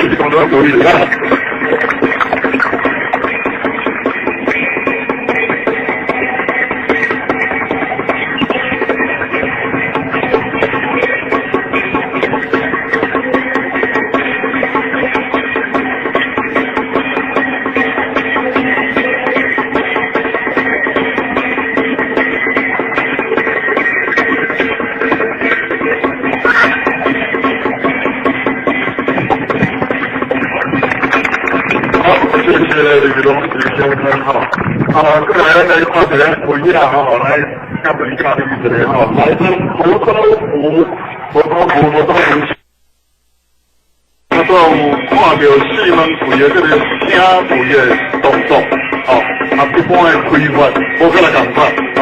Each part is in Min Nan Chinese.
你是講到道理啦。好，謝謝李龍先生哈。啊，過來咱來看一下開啊吼，來甲比較一下吼，來自河州府，河州府，河州府。啊，都有看到四門櫃的這個請櫃的動作，吼，啊，一般的開法無佮來仝款，吼，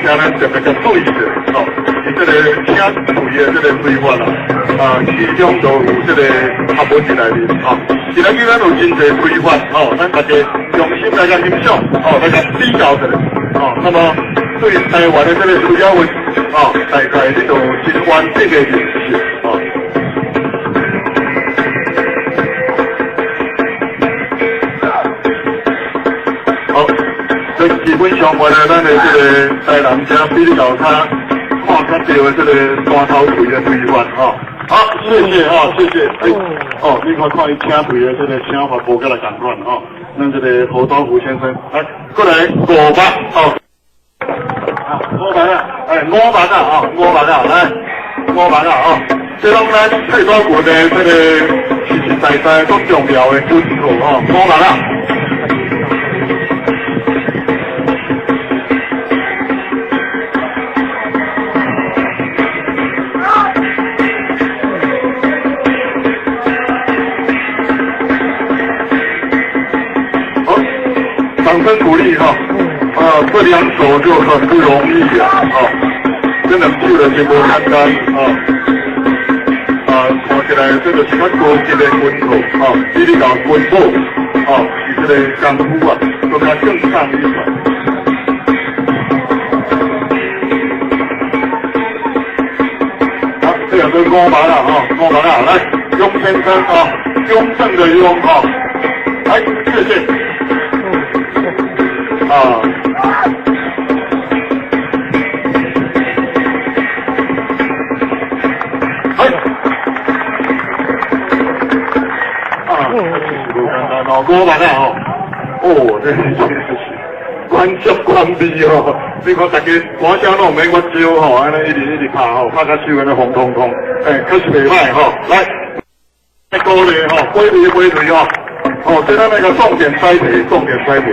請咱特別共注意者，吼，伊這個請櫃的這個開法啦，啊，其中就有這個學問佇內面，吼。今仔日咱有真濟開法，吼，咱大家用心來共欣賞，吼，來共比較一下，吼，那麼對台灣的這個吹仔運，吼，大概你就有真完整的認識，吼。好，這基本上話咧，咱的這個台南這比較較看較著的這個山頭錘的開法，吼。好，謝謝哈，謝謝。哎，哦，你看看伊請櫃的這個請法無佮來仝款吼。咱這個何道福先生，來過來500，哦，啊，500啊，哎，500啊，哦，500啊，來，500啊，哦，這攏咱退多國的這個實實在在足重要的軍號吼，500啊。好，掌聲鼓勵哈！啊，這兩手就很不容易啊！啊，這兩手就是無簡單啊！啊，看起來這就是較高級的軍號啊，比你講軍寶啊，是這個功夫啊，閣較更上一層。好，這兩個500啦，哈，500啦，來，雍先生啊，雍正的雍啊，來，謝謝。啊，哎，啊，無簡單哦，5萬啊吼，哦，這是真是關節關味吼，你看大家歌聲攏毋免我招吼，按呢一直一直拍吼，拍甲手按呢紅彤彤，欸，確實袂歹吼，來，鼓勵吼，鼓勵鼓勵吼，哦，這咱那個重點栽培，重點栽培。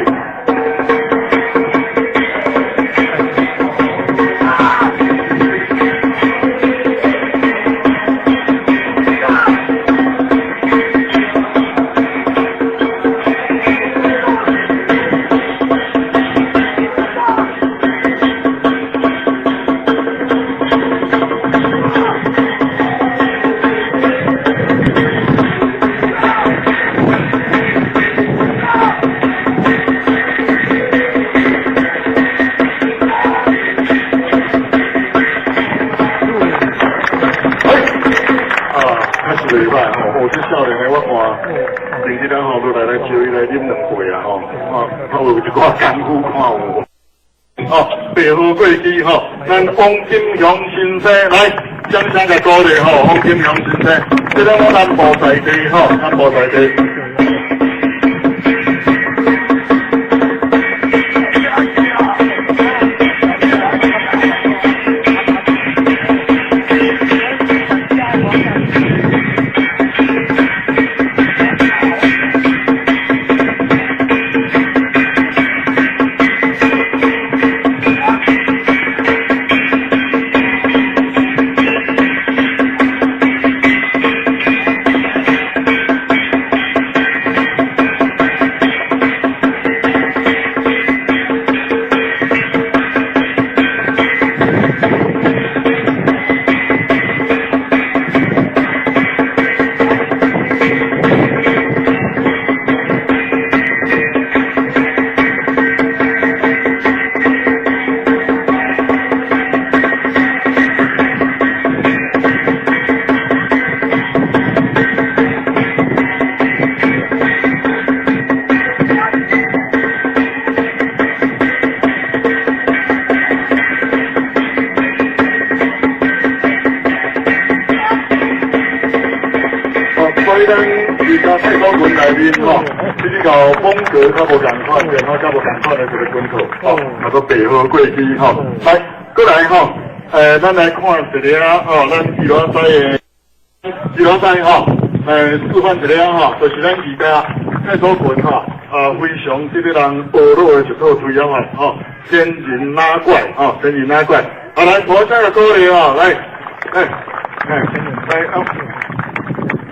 啊，確實袂歹吼，哦，這少年的我看，前幾天吼，閣來來招伊來啉兩杯啦吼，啊，有一寡功夫看有無？哦，白好過去吼，咱王金雄先生來，掌聲共鼓勵吼，王金雄先生，這個我南部在地吼，南部在地。而家太鼓群內面吼，比較風格較無仝款，然後較無仝款的一個拳套，吼，叫做白鶴過去吼。來，過來吼，咱來看一下吼，咱魚仔西的魚仔西吼，示範一下吼，就是咱而家太鼓群吼，啊，非常這個人學落的一套推啊吼，仙人拉怪吼，仙人拉怪。好，來，我這個鼓勵哦，來，哎，哎，來，啊，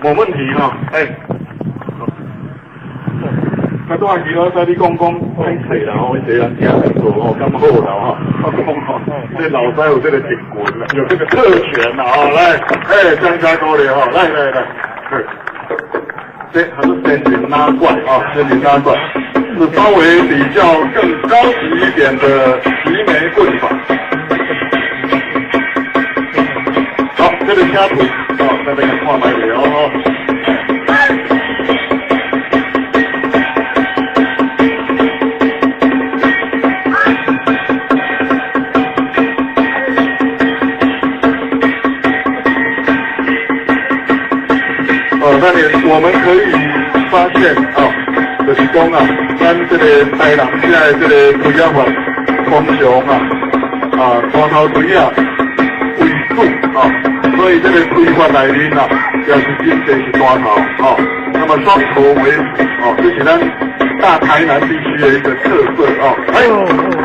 無問題吼，哎。那拄仔魚老師你講講歹勢啦吼，伊個人聽講過吼，敢好啦吼，我講吼，這老師有這個特權啦，有這個特權啦吼，來，哎，掌聲鼓勵吼，來來來，這還是仙人拉怪啊，仙人拉怪是稍微比較更高級一點的齊眉棍法。好，這個車腿，好，咱來看覓下哦。哦，那你我們可以發現啊，就是講啊，咱這個台南這個這個推仔法，通常啊，啊，大頭推仔為主啊，所以這個推法內面啊，也是真濟是大頭啊，那麼雙頭為主啊，這是咱大台南地區的一個特色啊。哎，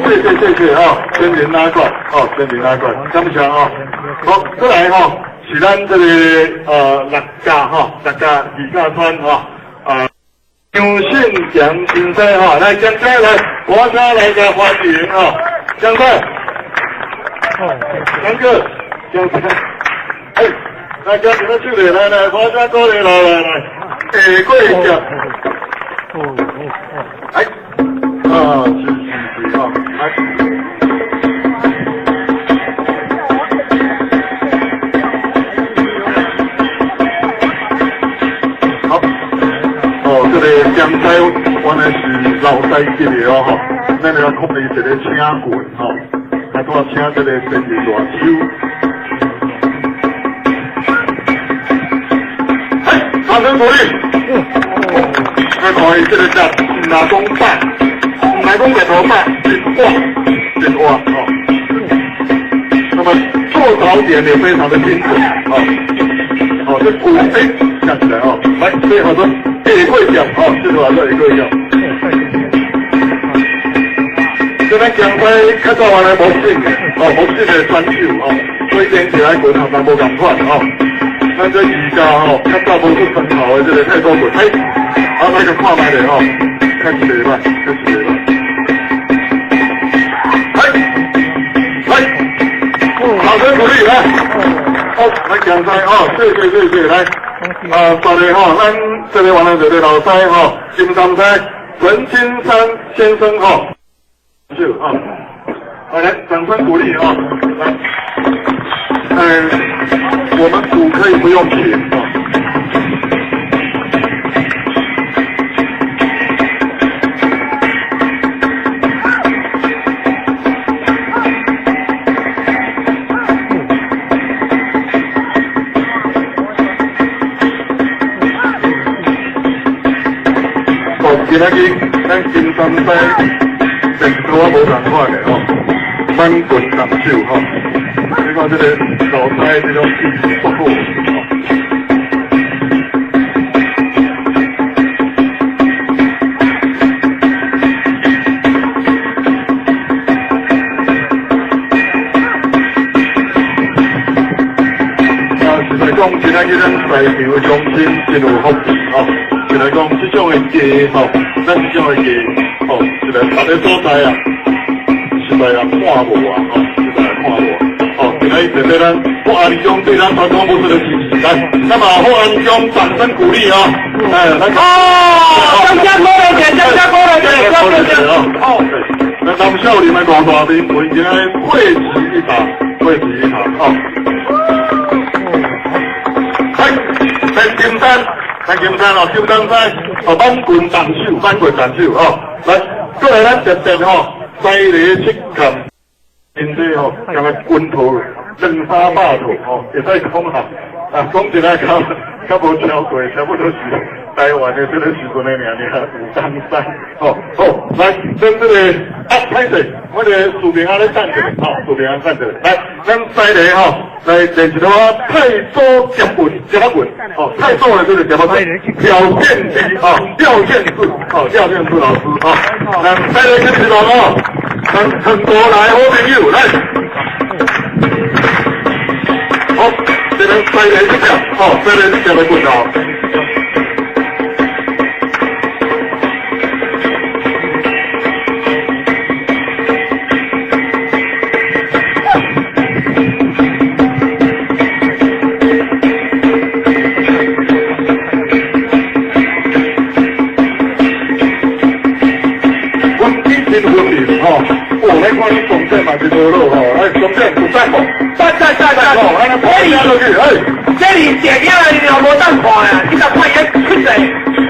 謝謝謝謝啊，仙人拉怪，哦，仙人拉怪，感謝啊。好，過來吼。是咱這個六甲吼，六甲二甲村吼，啊，張信祥先生吼，來江仔來，我先來個歡迎吼，江仔，江哥，江仔，哎，來江仔手來來來，我先過來來來來，下過節，哎，啊，是是是吼，來。這個江西原來是老師級的哦吼，咱來控伊一個請棍吼，啊，拄仔請這個仙人大手。哎，掌聲鼓勵。來看伊這個只，毋若講百，毋若講日頭百，真活，真活吼。那麼做導點也非常的精準哦。哦，這鼓哎，站起來哦，來，最好說。下過節哦，這個話說下過節。這咱江西較早原來無姓的，哦，無姓的選手哦，所以連起來拳也無仝款哦。咱這而家吼，較早無出雙頭的這個太鼓拳，哎，啊，來個看覓咧吼，確實袂歹，確實袂歹。來，來，掌聲鼓勵來，好，來江西哦，謝謝謝謝，來。啊，昨日吼，咱這個原來這個老師吼，金山師陳金山先生吼，是啊，來來，掌聲鼓勵啊，來，嗯，我們鼓可以不用琴啊。今仔日咱金山西练多啊無仝款的吼，滿拳動手吼，你看這個老師這種技術足好。啊，實在講，今仔日咱賽場的中心真有福氣吼。就來講，這種的價吼，咱這種的價吼，實在別個所在啊，實在也看無啊，吼，實在也看無。吼，今仔日特別咱福安鄉對咱傳統武術的支持，來，那麼福安鄉掌聲鼓勵啊！哎，來，哦，掌聲鼓勵者，掌聲鼓勵者，掌聲鼓勵。哦，那南少林的五大名拳今仔日匯集一堂，匯集一堂，哦。來，來金山。咱金山哦，金山西哦，挽拳動手，挽拳動手哦，來，過來咱特別吼，西犁七崁，真濟吼，敢若拳套兩三百套吼，會使講啊，啊，講一下較較無超過，差不多是台灣的這個時陣的爾爾，武當山，哦，好，來，咱這個啊，歹勢，我這個視頻仔咧等一下，吼，視頻仔等一下，來，咱再來吼，來練一個太祖接棍，接仔棍，哦，太祖的這個接仔棍，廖建志，哦，廖建志，哦，廖建志老師，哦，咱再來開始咯，咱陳國來好朋友來，好，這個再來這個，哦，再來這個棍哦。吼，哦，來看你重點嘛真好咯吼，哎，重點有讚無？讚讚讚讚！哦，按呢拍落去，哎，這是電影來了無當看啊！你若看伊個出勢，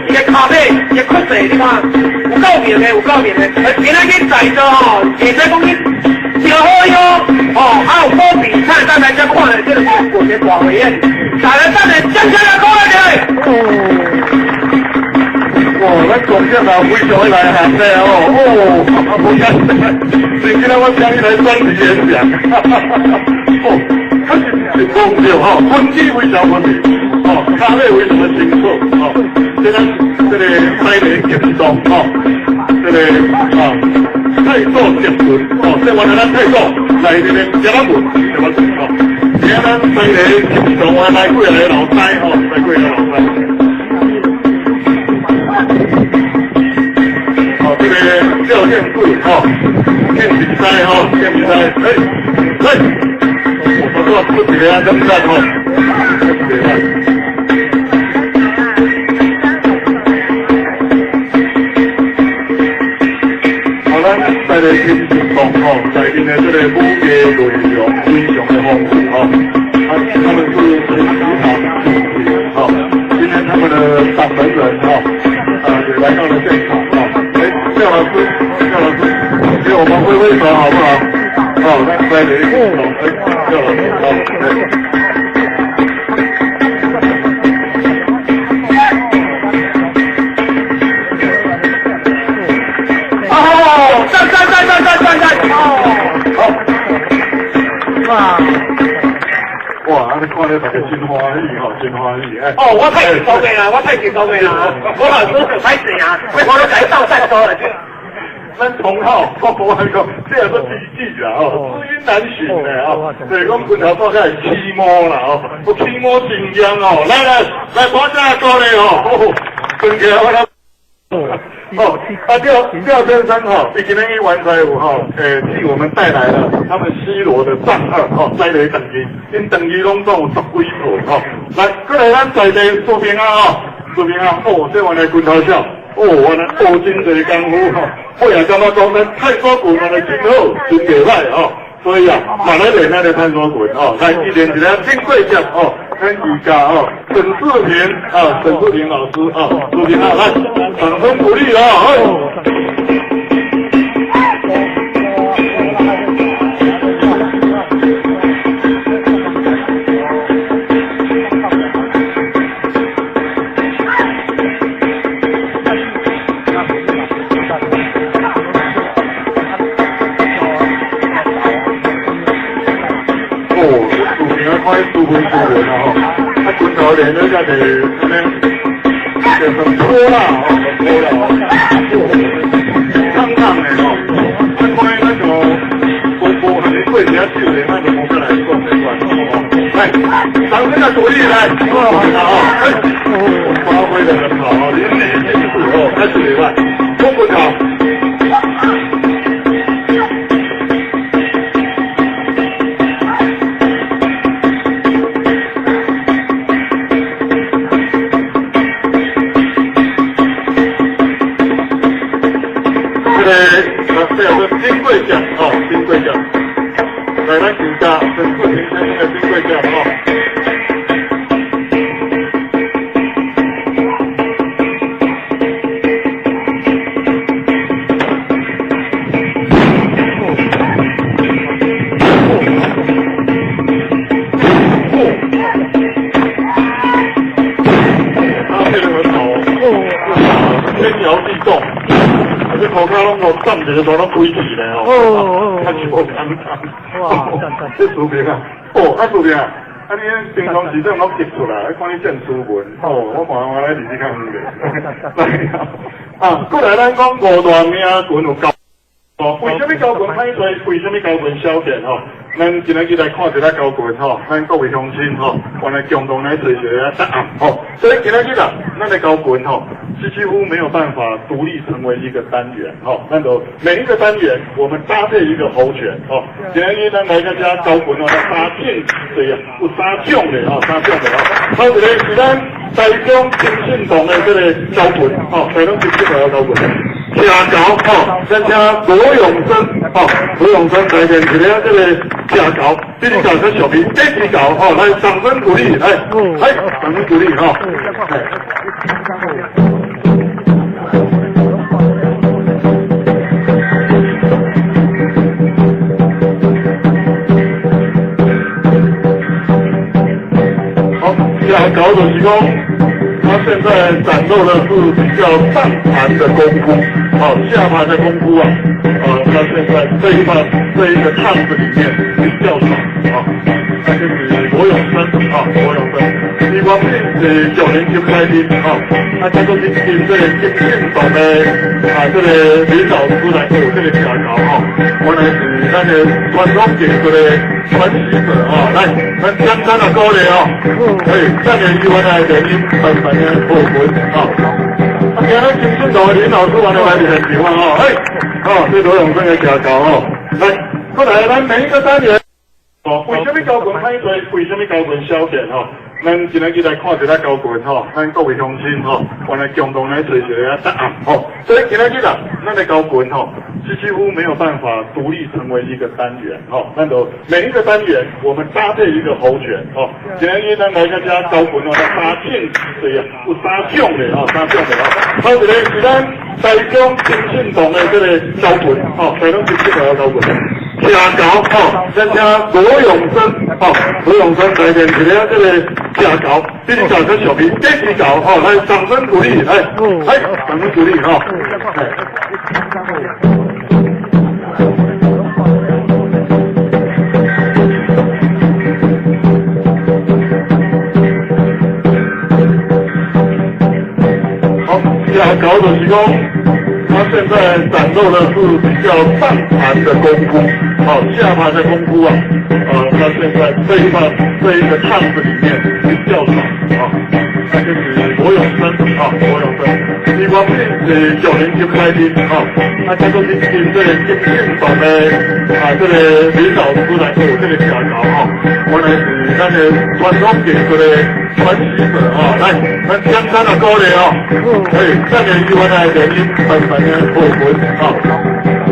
伊個跤尾，伊個出勢，你看有夠明的，有夠明的。今仔日在座吼，會使講你真好喲，吼，啊有保庇，才會當來遮看的這個棍的大會演。大家等下掌聲來鼓勵一下。哇，咱重點啊，非常的內行的哦，哦，無簡單，所以今仔我請你來專題演講，哈哈哈哈，哦，確實是講對吼，分子非常分明，哦，跤尾非常的清楚，哦，這咱這個西雷激動，哦，這個啊，太祖接棍，哦，這原來咱太祖來這邊接仔棍，接仔棍，哦，今仔咱西雷激動啊，來幾個老師，哦，來幾個老師。哦，這個廖建貴吼，練比賽吼，練比賽，哎，哎，我說出一個啊，咁讚吼，出一個。好，咱再來聽一講吼，在因的這個武藝內容非常的豐富吼，他他們是陳其堂主持吼，今天他們的掌門人吼，啊也來到了現場吼。哎，廖老師，廖老師，給我們揮揮手好不好？好，來來來，哎，廖老師，好，來。哦，讚讚讚讚讚讚讚，哦，好，哇，哇，按呢看咧，大家真歡喜吼，真歡喜哎。哦，我太緊張的啦，我太緊張的啦，我老師很歹勢啊，我都來到讚多了。咱同好，我無來講，這也是知己啦吼，知音難尋的吼。對，講拳頭大概會起毛啦吼，有起毛真嚴哦。來來來，大家鼓勵吼，轉起來我來。哦，啊廖廖先生吼，伊今日去完賽有吼，替我們帶來了他們西羅的丈二吼，再來等於，𪜶長兒攏總有十幾歲吼。來，過來咱在地視頻啊吼，視頻啊，哦，這原來拳頭痟，哦，原來學真濟功夫吼，我也感覺講咱泰國拳原來真好，真袂歹吼。所以啊，嘛來練咱的探索拳吼，來一練一個金貴將吼，咱瑜伽吼，沈志平啊，沈志平老師啊，志平啊，來，掌聲鼓勵啊，哎。哦，視頻啊，看伊舒服舒服啦吼，啊，拳頭練了才是按呢，就算粗啦吼，算粗啦吼，胖胖的吼，啊，看伊咱就無無和你過一下手咧，咱就無再來講這款吼。來，掌聲啊，鼓勵來，哦，好，哎，發揮得很好，淋漓盡致哦，開始禮拜，功夫好。這個啊，這個是金貴獎哦，金貴獎，來，咱請教陳志平先生的金貴獎哦。哦，他練得很好哦，哇！天搖地動，啊，這塗跤攏予站一個都攏開起來哦。哦。啊，是無簡單。哇，讚讚。這視頻啊，哦，啊視頻啊，啊你平常時陣攏翕出來，看你正斯文，哦，我看我來日子較遠咧。來，啊，過來咱講五大名群有猴。哦，為啥物猴群歹濟？為啥物猴群少見吼？咱今仔日來看一下猴群吼，咱各位鄉親吼，原來共同來揣一個答案吼。所以今仔日啦，咱的猴群吼，是幾乎沒有辦法獨立成為一個單元吼。咱就每一個單元，我們搭配一個猴拳吼。今仔日咱來到這猴群哦，三種對啊，有三種的吼，三種的吼。頭一個是咱台中金信堂的這個猴群吼，台中金信堂的猴群。徛猴吼，咱請羅永生吼，羅永生來練一個這個徛猴，比你較較俗氣，第一猴吼，來掌聲鼓勵，來，來，掌聲鼓勵吼。好，徛猴就是講，他現在展露的是比較上盤的功夫，好，下盤的功夫啊，啊，他現在這一盤這一個趟子裡面比較少，啊，那就是羅永生，啊，羅永生，伊原本是少年金來的，啊，啊，他都是跟這個金信堂的啊，這個林老師來做這個徛猴，吼，原來是咱的傳統藝術的傳習者，啊，來，咱簡單的鼓勵哦，哎，等下伊原來電影慢慢的破關，啊，啊，今日金信堂的林老師原來來現場啊，哎，哦，這羅永生的徛猴哦，來，過來，咱每一個單元，哦，為啥物猴群歹濟？為啥物猴群少見？吼，咱今仔日來看一下猴群吼，咱各位鄉親吼，原來共同來揣一個答案吼。所以今仔日啦，咱的猴群吼，是幾乎沒有辦法獨立成為一個單元吼。咱就每一個單元，我們搭配一個猴拳吼。今仔日咱來到這猴群哦，三種對啊，有三種的吼，三種的吼。頭一個是咱台中金信堂的這個猴群吼，台中金信堂的猴群。徛猴吼，咱請羅永生吼，羅永生來練一個這個徛猴，比你較較俗氣，第一猴吼，來掌聲鼓勵，來，來，掌聲鼓勵吼。好，徛猴就是講，他現在展露的是比較上盤的功夫，好，下盤的功夫啊，啊，他現在這一盤這一個趟子裡面比較少，啊，那就是羅永生，啊，羅永生，伊原本是少年金來的，啊，啊，他都是跟這個金信堂的啊，這個林老師來做這個徛猴，吼，原來是咱的傳統藝術的傳習者，啊，來，咱簡單的鼓勵哦，哎，等下伊原來電影慢慢的破關，啊，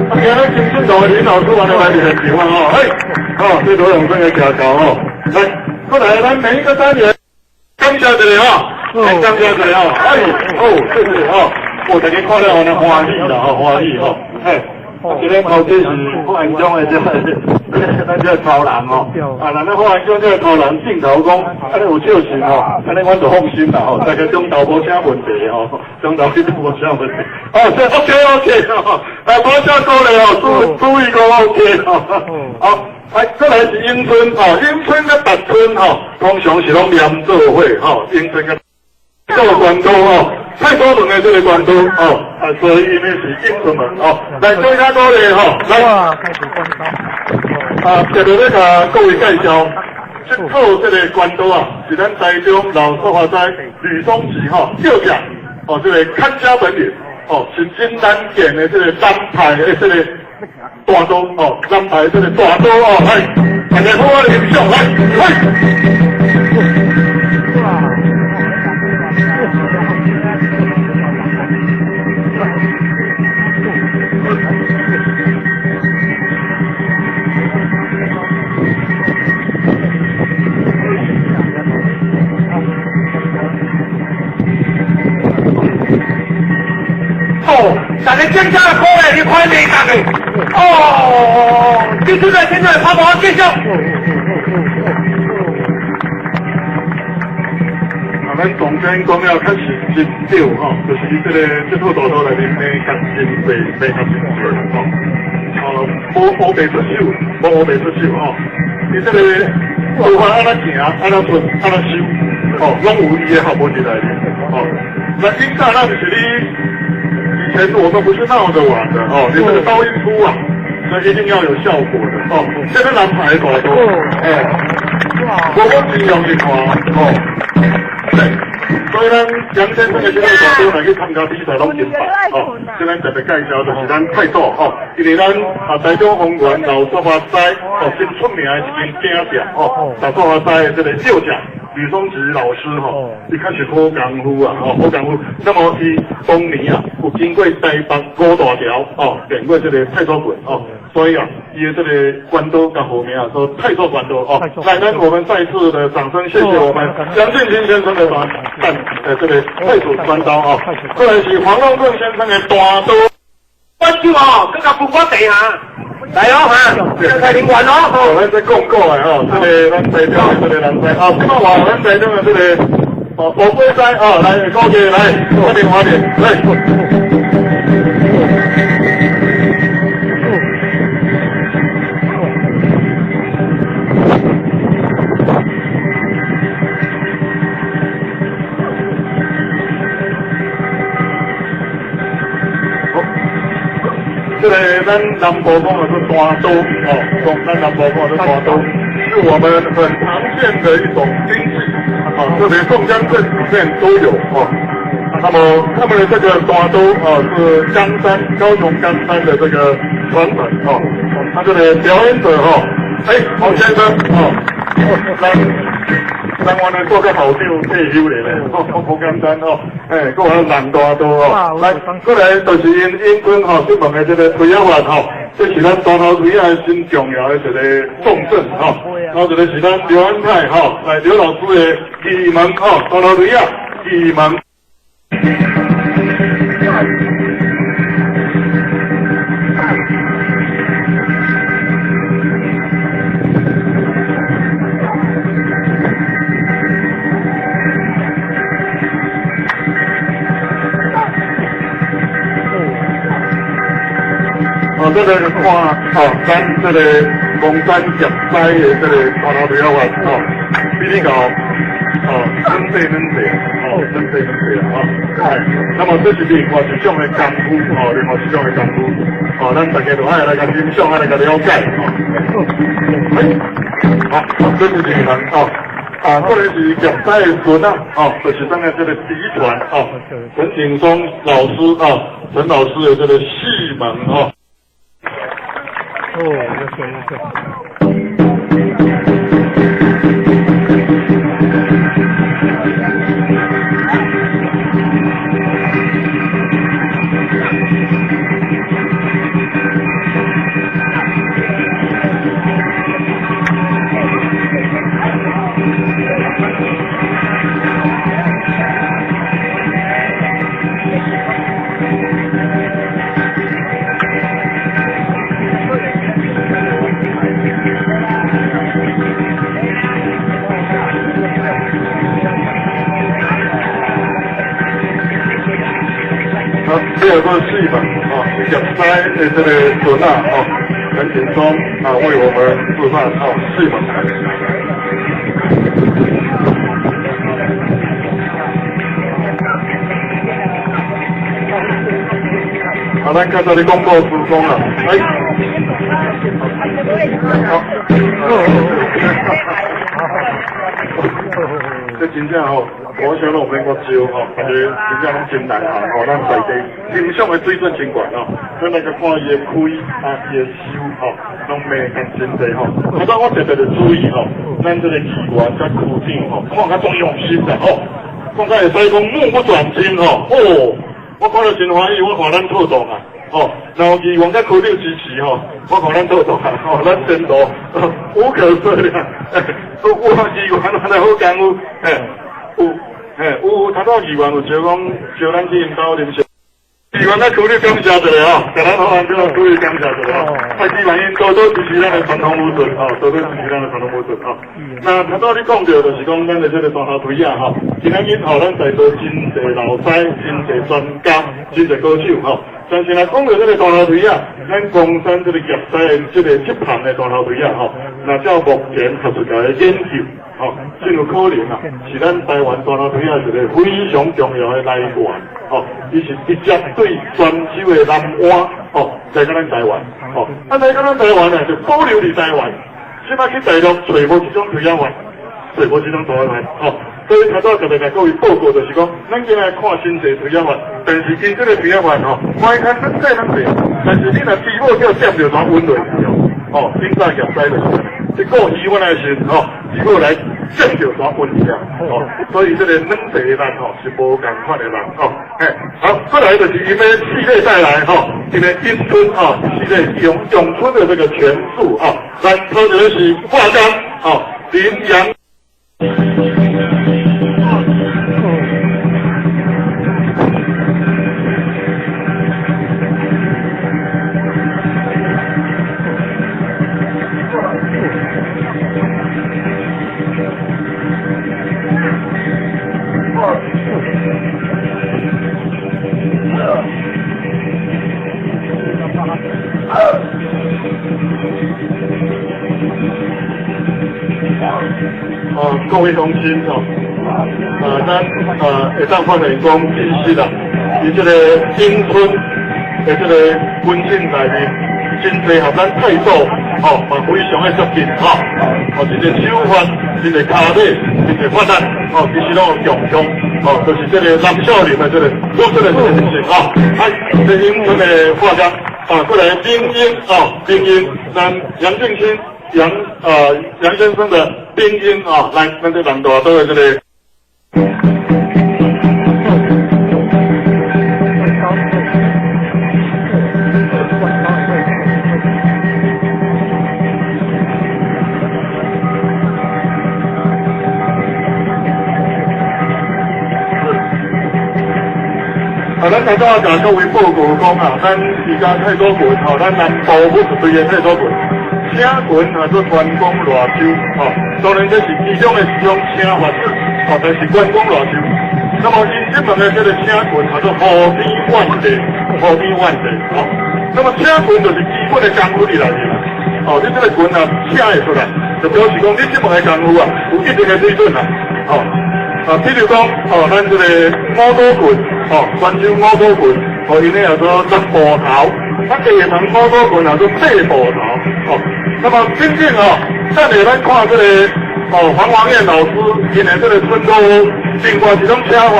啊，今日金信堂的林老師原來來現場啊，哎，哦，這羅永生的徛猴哦，來，過來，咱每一個單元，感謝一下吼，來感謝一下吼，哎，哦，謝謝吼，我大家看了有歡喜啦，吼，歡喜吼，哎，這個頭家是霍元璋的這個，咱這個超人吼，啊，咱咧霍元璋這個超人鏡頭講，按呢有笑聲吼，按呢阮就放心啦吼，大家中晝無啥問題吼，中晝這無啥問題，哦，這 OK OK 吼，來，多謝鼓勵哦，注注意講 OK 吼，好。哎，過來是永春吼，永春佮北村吼，通常是攏連做伙吼，永春佮做關刀吼，菜刀門的這個關刀吼，啊，所以呢是永春門吼，來做較鼓勵吼，來，啊，接著欲共各位介紹，這套這個關刀啊，是咱台中老說話齋呂松吉吼，叫價哦，這個看家本領哦，是真難見的這個單派的這個。大刀哦，南派這個大刀哦，來，大家好好欣賞，來，來。哦，大家掌聲鼓勵，你看袂動的。哦，接出來，現在拍馬繼續。啊，咱咱总监讲了确实真对吼，就是伊這個這套大刀內面眉角真濟，眉角真濟吼。哦，無烏白出手，無烏白出手吼。伊這個刀法按怎行，按怎出，按怎收，吼，攏有伊的學問佇內面吼。那應該那就是你以前我們不是鬧着玩的哦，你這個刀一出啊，那一定要有效果的哦。這個南排大刀，哎，我真用力看哦。對，所以咱楊先生的這個大刀來去參加比賽，攏真敗哦。這咱特別介紹就是咱太祖吼，因為咱啊台中豐原老沙發齋哦，真出名的一間餅店哦，老沙發齋的這個六甲呂松吉老師吼，伊確實好功夫啊，吼好功夫。那麼伊當年啊，有經過台北五大橋哦，練過這個太祖拳哦，所以啊，伊的這個關刀較好名啊，說太祖關刀哦。來，咱我們再次的掌聲，謝謝我們楊俊清先生的短這個太祖關刀哦。過來是黃龍正先生的大刀。我手哦，閣共分我地哈，來哦哈，蔡林元哦。哦，咱這講過的吼，這個咱台中的這個人才啊，這擺話咱台中的這個哦，寶貝仔哦，來，高姐來，快點快點，來。這個咱南部講的是單刀哦，講咱南部講的是單刀，是我們很常見的一種兵器，啊，特別宋江鎮裡面都有哦。那麼他們的這個單刀啊，是岡山高雄岡山的這個傳統哦。他這個表演者哈，哎，黃先生哦，咱咱原來做個校長退休的咧，哦，好簡單哦，哎，閣有人大刀哦，來，過來就是𪜶英軍吼，新聞的這個推仔法吼，這是咱大頭錘仔真重要的一個重鎮吼，然後這個是咱劉安泰吼，來劉老師的奇門吼，大頭錘仔奇門。哦，這個看哦，咱這個岡山夾西的這個大頭錘仔法哦，比你高哦，兩塊兩塊哦，兩塊兩塊啊，哎，那麼這是另外一種的功夫哦，另外一種的功夫哦，咱大家都愛來共欣賞，愛來共了解哦。哎，好，這是一人哦，啊，過來是夾西的孫啊，哦，就是咱的這個嫡傳哦，陳景松老師啊，陳老師的這個戲門哦。哦，沒錯沒錯。第二個戲嘛，啊，夾西的這個孫啊，哦，陳景松啊，為我們示範哦，戲嘛。啊，咱剛才咧講故事講啦，哎，好，這真正吼，我想攏毋免我招吼，大家真正攏真內行吼，咱在地欣賞的水準真懸吼，咱來個看伊的開啊，伊的收吼，攏眉角真濟吼。啊，我特別就注意吼，咱這個議員佮區長吼，看較足用心啦吼，看較會使講目不轉睛吼，哦，我看了真歡喜，我看咱套動啊，吼，然後議員佮區長支持吼，我看咱套動啊，吼，咱前途無可設量，有議員來好功夫，嘿，有，嘿，有，頭拄議員有招講招咱去𪜶兜啉燒。議員啊，區里感謝一下吼，共咱好安怎區里感謝一下吼。啊，希望𪜶多多支持咱的傳統武術，吼，多多支持咱的傳統武術，吼。那頭拄仔你講著，就是講咱的這個大頭槌仔吼，今仔日吼，咱在座真濟老師、真濟專家、真濟高手吼。但是若講著這個大頭槌仔，咱岡山這個業師的這個執行的大頭槌仔吼，若照目前學術界的研究，吼，真有可能啊，是咱台灣大頭槌仔一個非常重要的來源，吼，伊是直接對泉州的南灣，吼，來到咱台灣，吼，啊來到咱台灣呢，就保留佇台灣，這擺去大陸揣無這種槌仔法，揣無這種槌仔法，吼，所以頭拄仔特別共各位報告就是講，咱今日看真濟槌仔法，但是𪜶這個槌仔法吼，看較軟細軟細，但是你若豬母叫點著，怎穩落去哦？吼，頂早業師就是按呢，這顧魚丸的時陣吼，豬母來點著怎穩去啊？吼，所以這個軟細的力吼是無仝款的力吼。嘿，好，過來就是𪜶的系列帶來吼，𪜶的詠春吼，系列詠詠春的這個拳術吼，來，頭一個是華岡吼，林陽。哦，各位鄉親吼，咱會當發現講，其實啊，佇這個詠春的這個環境內面，真濟和咱態度吼嘛非常的接近吼，哦，這個手法、這個跤尾、這個發力，吼，其實攏有共通，吼，就是這個南少林的這個武術的這個精神吼，啊，這詠春的畫家，啊，過來林英哦，林英，咱楊敬清楊楊先生的林英啊，來，咱這南大島的這個。啊，咱頭拄仔共各位報告講啊，咱而家太祖拳吼，咱南部武術隊的太祖拳，請拳啊做關公賴手吼，當然這是其中的一種請法，吼，但是關公賴手。那麼𪜶這門的這個請拳叫做呼天喚地，呼天喚地吼。那麼請拳就是基本的功夫佇內面啦，哦，你這個拳啊請會出來，就表示講你這門的功夫啊有一定的水準啦，吼。啊，比如講，哦，咱這個五虎拳，哦，泉州五虎拳，哦，𪜶咧叫做十步頭，啊，下門五虎拳叫做八步頭，哦，那麼真正哦，等下咱看這個，哦，黃黃燕老師𪜶的這個春羅舞，另外一種請法，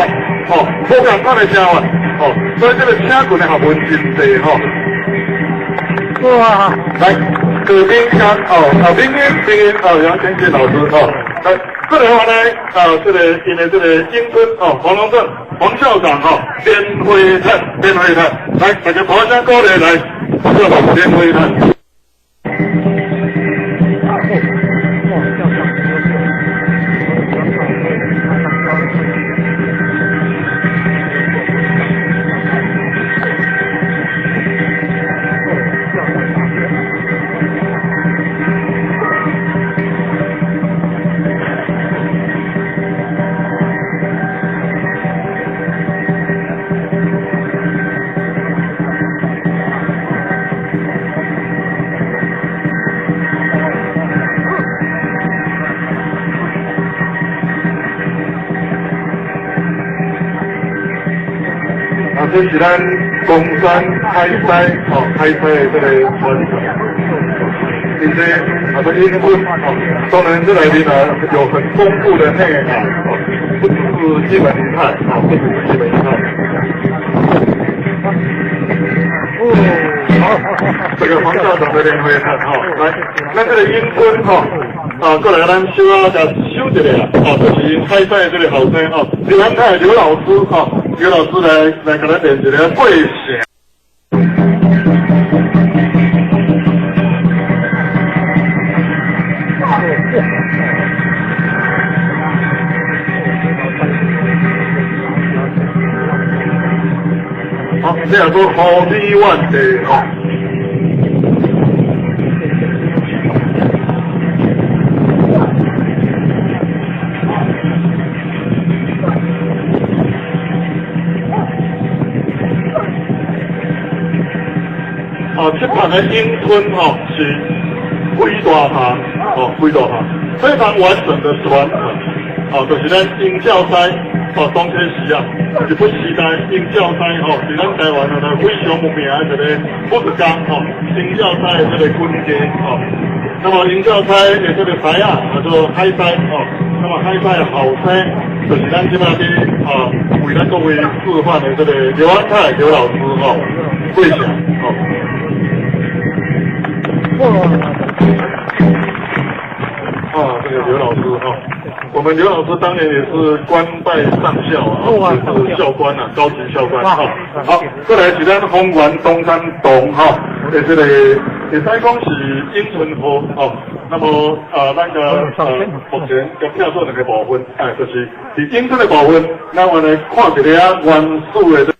哦，無仝款的請法，哦，所以這個請拳的學問真濟吼。哇，來，葛斌剛，哦，啊，斌英，斌英，哦，楊天傑老師，哦，來。過來話呢，啊，這個𪜶的這個英春哦，黃龍鎮黃校長吼，連花炭，連花炭，來，大家拍聲鼓勵來，黃校長連花炭。啊，這是咱岡山海西吼，海西的這個傳承。這些啊，這英文哦，當然這內面啊有很豐富的內涵哦，不只是一門一派啊，不只是一門一派。哦，好，這個黃校長的連花炭吼，來，咱這個英春吼，啊，過來咱小可共收一下啦，哦，就是海西的這個後生哦，劉安泰劉老師吼，劉老師來來共咱練一個過城。好，這叫做呼天喚地吼。啊，這盤的詠春吼是幾大項，哦，幾大項，非常完整的傳承，哦，就是咱鷹叫師，哦，當天時啊，日本時代鷹叫師吼，是咱台灣啊非常有名的一個武術家吼，鷹叫師的這個根基吼。那麼鷹叫師的這個師啊，叫做海師吼，那麼海師的後生，就是咱這擺佇啊為咱各位示範的這個劉安泰劉老師吼，跪下吼。哇！啊，這個劉老師哈，我們劉老師當年也是官拜上校啊，也是校官啊，高級校官哈。好，過來是咱豐原中山堂哈，的這個會使講是詠春號哦。那麼啊，咱個目前佮拆做兩個部分，哎，就是佇詠春的部分，咱原來看一個啊原始的。